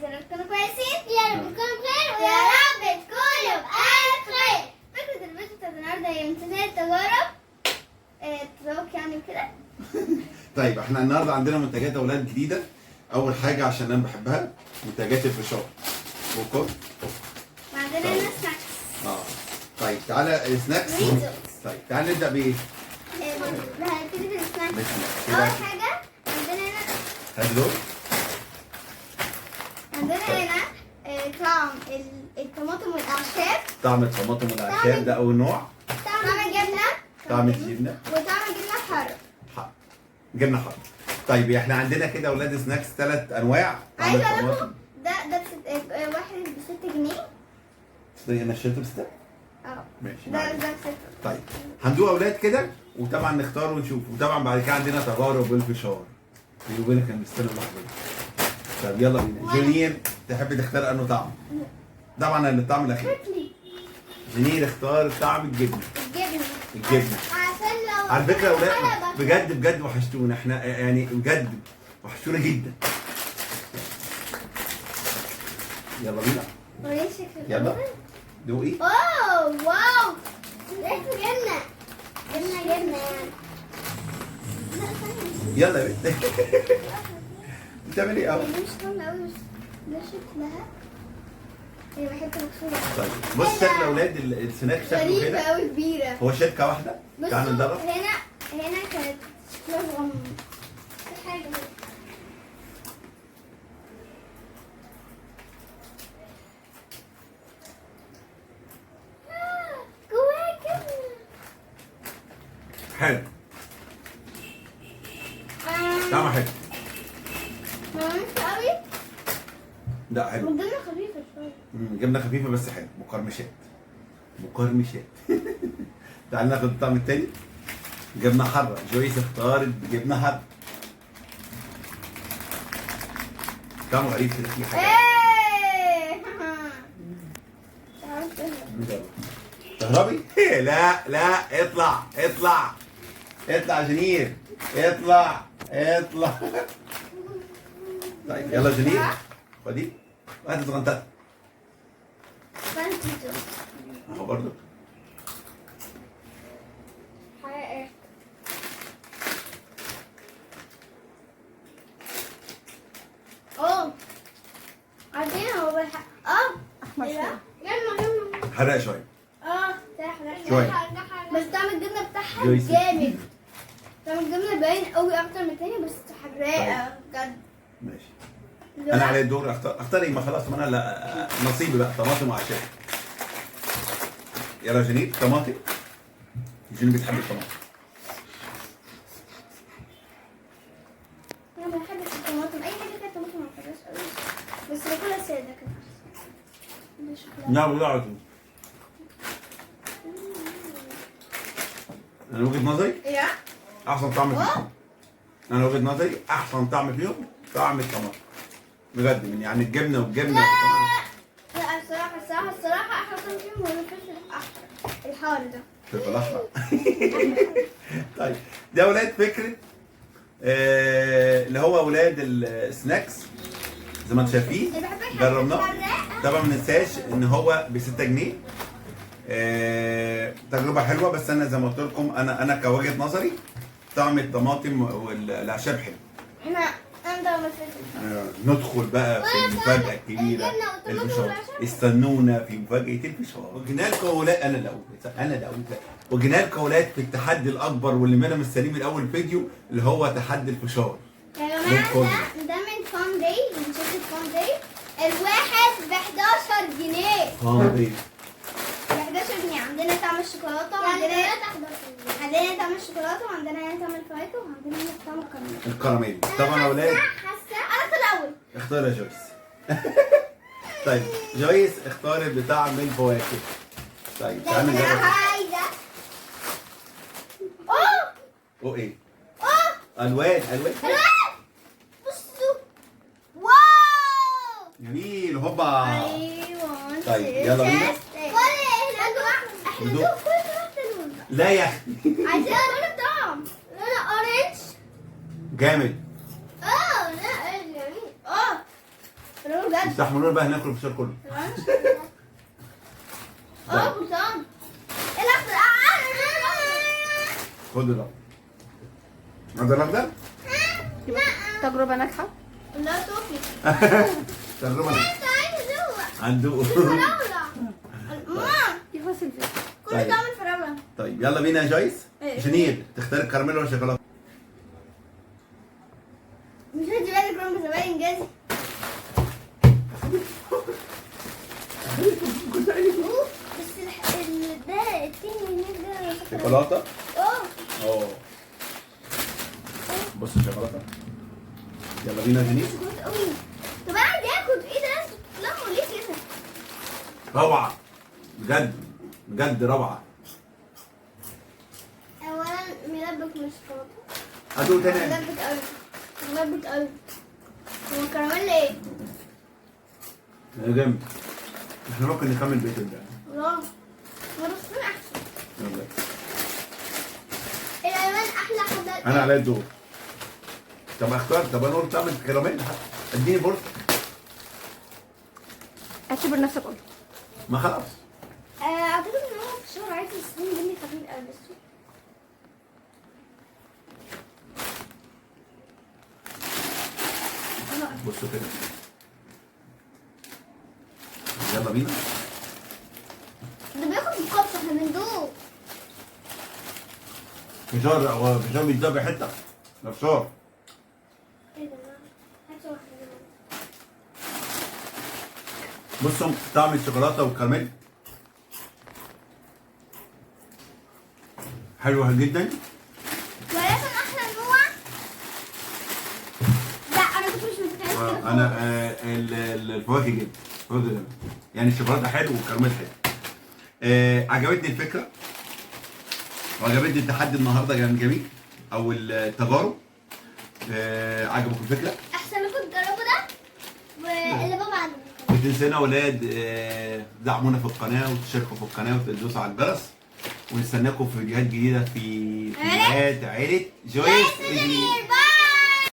عايزين تكونوا كويسين، يا رب تكونوا بخير ويا رب تكونوا بألف خير. فكرة الفيديو بتاعت النهارده هي امتثال التجارب، تذوق يعني وكده. طيب احنا النهارده عندنا منتجات اولاد جديدة. اول حاجة عشان انا بحبها منتجات الفشار. okay، وعندنا طيب. هنا snacks. طيب تعالى snacks. طيب تعالى نبدا بايه؟ هنبتدي بال snacks. بال snacks. أول حاجة عندنا هنا هات دول. عندنا هنا طعم الطماطم والأعشاب. طعم الطماطم والاعشاب ده اول نوع. طعم الجبنة. طعم الجبنة. وطعم الجبنة الحارة. حق جبنه حار. طيب احنا عندنا كده اولاد snacks 3 انواع. طعم عايزة أقول الطماطم. لكم ده واحد ب6 جنيه. صدق انا اشتريته ب6؟ ماشي. ده ب6. طيب هندوق اولاد كده وطبعا نختار ونشوف، وطبعا بعد كده عندنا تجارب بالفشار. بيني وبينك انا مستني اللحظة دي. طيب يلا بينا. جونير تحب تختار انه طعم؟ طبعا الطعم الاخير. جونير اختار طعم الجبنة. الجبنة. الجبنة. عشان لو على فكرة يا اولاد بجد بجد وحشتونا، احنا يعني بجد وحشتونا جدا. يلا بينا. وريني شكل. يلا دوقي. اوه wow، ريحته جبنه جبنه جبنه يعني. يلا يا بنت. بتعمل ايه؟ مش طعم قوي بس ده شكلها. هي حتة مكسورة. طيب بص شكل اولاد السناك شكله غريبة كده. قوي كبيرة. هو شركة واحدة. تعالوا نجرب. هنا كانت شكلها صغنن. في حاجة جواها جبنه. حلو، طعمه حلو. مش قوي. لا حلو. الجبنة خفيفة شوية. جبنه خفيفة بس حلو. مقرمشات مقرمشات. تعال ناخد الطعم التاني. جبنه حارة. جويس اختارت جبنه حارة. طعمه غريب كده، في حاجة. ايه تهربي؟ لا لا اطلع اطلع اطلع جنير، اطلع اطلع. طيب يلا جنير خدي واحدة صغنطة اهو برضو. عارفين هو احمر شوية. جبنه حرق شوية. شوية بس طعم الجبنة بتاعها جامد. طعم الجبنة باين قوي اكتر من التاني بس حراقه بجد. ماشي انا علي الدور اختار ايه؟ ما خلاص ما انا لا نصيبي بقى طماطم وعشان. يلا جنيب طماطم. جنيب بتحب الطماطم. انا ما بحبش الطماطم، اي حاجة فيها طماطم ما بحبهاش قوي، بس باكلها ساده كده احسن. لا والله العظيم انا وجهة نظري احسن طعم فيهم. انا وجهة نظري احسن طعم فيهم طعم الطماطم بجد، من يعني الجبنة والجبنه. لا الصراحة الصراحة الصراحة احلى طعم فيهم هو الفلفل الاحمر الحار ده. الفلفل الاحمر. طيب ده اولاد فكرة اللي هو اولاد ال snacks زي ما انتم شايفين جربناه. طبعا ما ننساش ان هو ب 6 جنيه. تجربه حلوة، بس انا زي ما قلت لكم انا كوجهه نظري طعم الطماطم والاعشاب حلو. انا ندخل بقى في المفاجأة الكبيرة، الفشار. استنونا في مفاجأة الفشار. وجينا لكم اولاد، انا اللي اقول وجينا لكم اولاد في التحدي الأكبر واللي منا مستنيه من أول فيديو اللي هو تحدي الفشار. يا جماعة ده من فان داي، من شركة فان داي. الواحد ب 11 جنيه. فان داي ب 11 جنيه. عندنا طعم الشوكولاتة، وعندنا طعم الشوكولاتة، وعندنا هنا طعم الفواكه، وعندنا هنا طعم الكراميل. الكراميل طبعا يا اولاد. اختار يا جويس. طيب جويس اختارت بطعم الفواكه. طيب تعالى نجرب. انا عايزه ايه؟ الوان الوان. بصوا wow جميل. هوبا. ايوه. طيب يلا بينا. احنا ندوق كل واحدة لون. لا يا اختي عايزين كل طعم. لون orange جامد. لا جميل. لونه بجد. استحملونا بقى، هناكل الفشار كله. اه برتقال. الاخضر. خد الاخضر. عايز الاخضر؟ تجربه ناجحة. لا توفي. تجربه ناجحة. هندوق. فراوله. ماما يخلص الفيديو. كل طعم الفراوله. طيب يلا بينا يا جويس. جنير تختار الكراميل ولا الشوكولاتة؟ مش هدي بالك رمز زبادي انجازي. بس ده التاني هناك ده شوكولاتة؟ اه. بص الشوكولاتة. يلا بينا يا جنير. طب انا عايز اخد ايه ده؟ بتتلموا ليه كده؟ روعه بجد بجد روعه. اولا ملبك مش شوكولاتة. هدوق تاني. ملبك قوي ملبك قوي. هو كراميل ايه؟ يا جامد. احنا ممكن نكمل بقية ده. لا مرصين احسن. يلا. الالوان احلى حاجة. انا عليا الدور. طب اختار. طب انا قلت اعمل كراميل، اديني فرصة. اعتبر نفسك قلت. ما خلاص. اعتقد ان هو في الشهر عايز السنين مني خفيف قوي بس. بصوا كده. يلا بينا. ده بياخد مقص، احنا بندوق. فشار، هو فشار بيتذاب حتة. ده فشار. ايه ده؟ هات واحدة. بصوا طعم الشوكولاتة والكراميل حلوة جدا. ولكن احلى نوع. لا انا كنت مش متخيله. انا الفواكه جدا، الفواكه جدا. يعني الشوكولاتة حلو والكراميل حلو. عجبتني الفكرة وعجبتني التحدي النهارده، كان جميل او التجارب. عجبكم الفكرة؟ احسن لكم تجربوا ده واللي بابا عجبكم. ما تنسونا يا ولاد دعمونا في القناة وتشتركوا في القناة وتدوسوا على الجرس، ونستناكم في فيديوهات جديدة في فيديوهات عيله جويس. bye.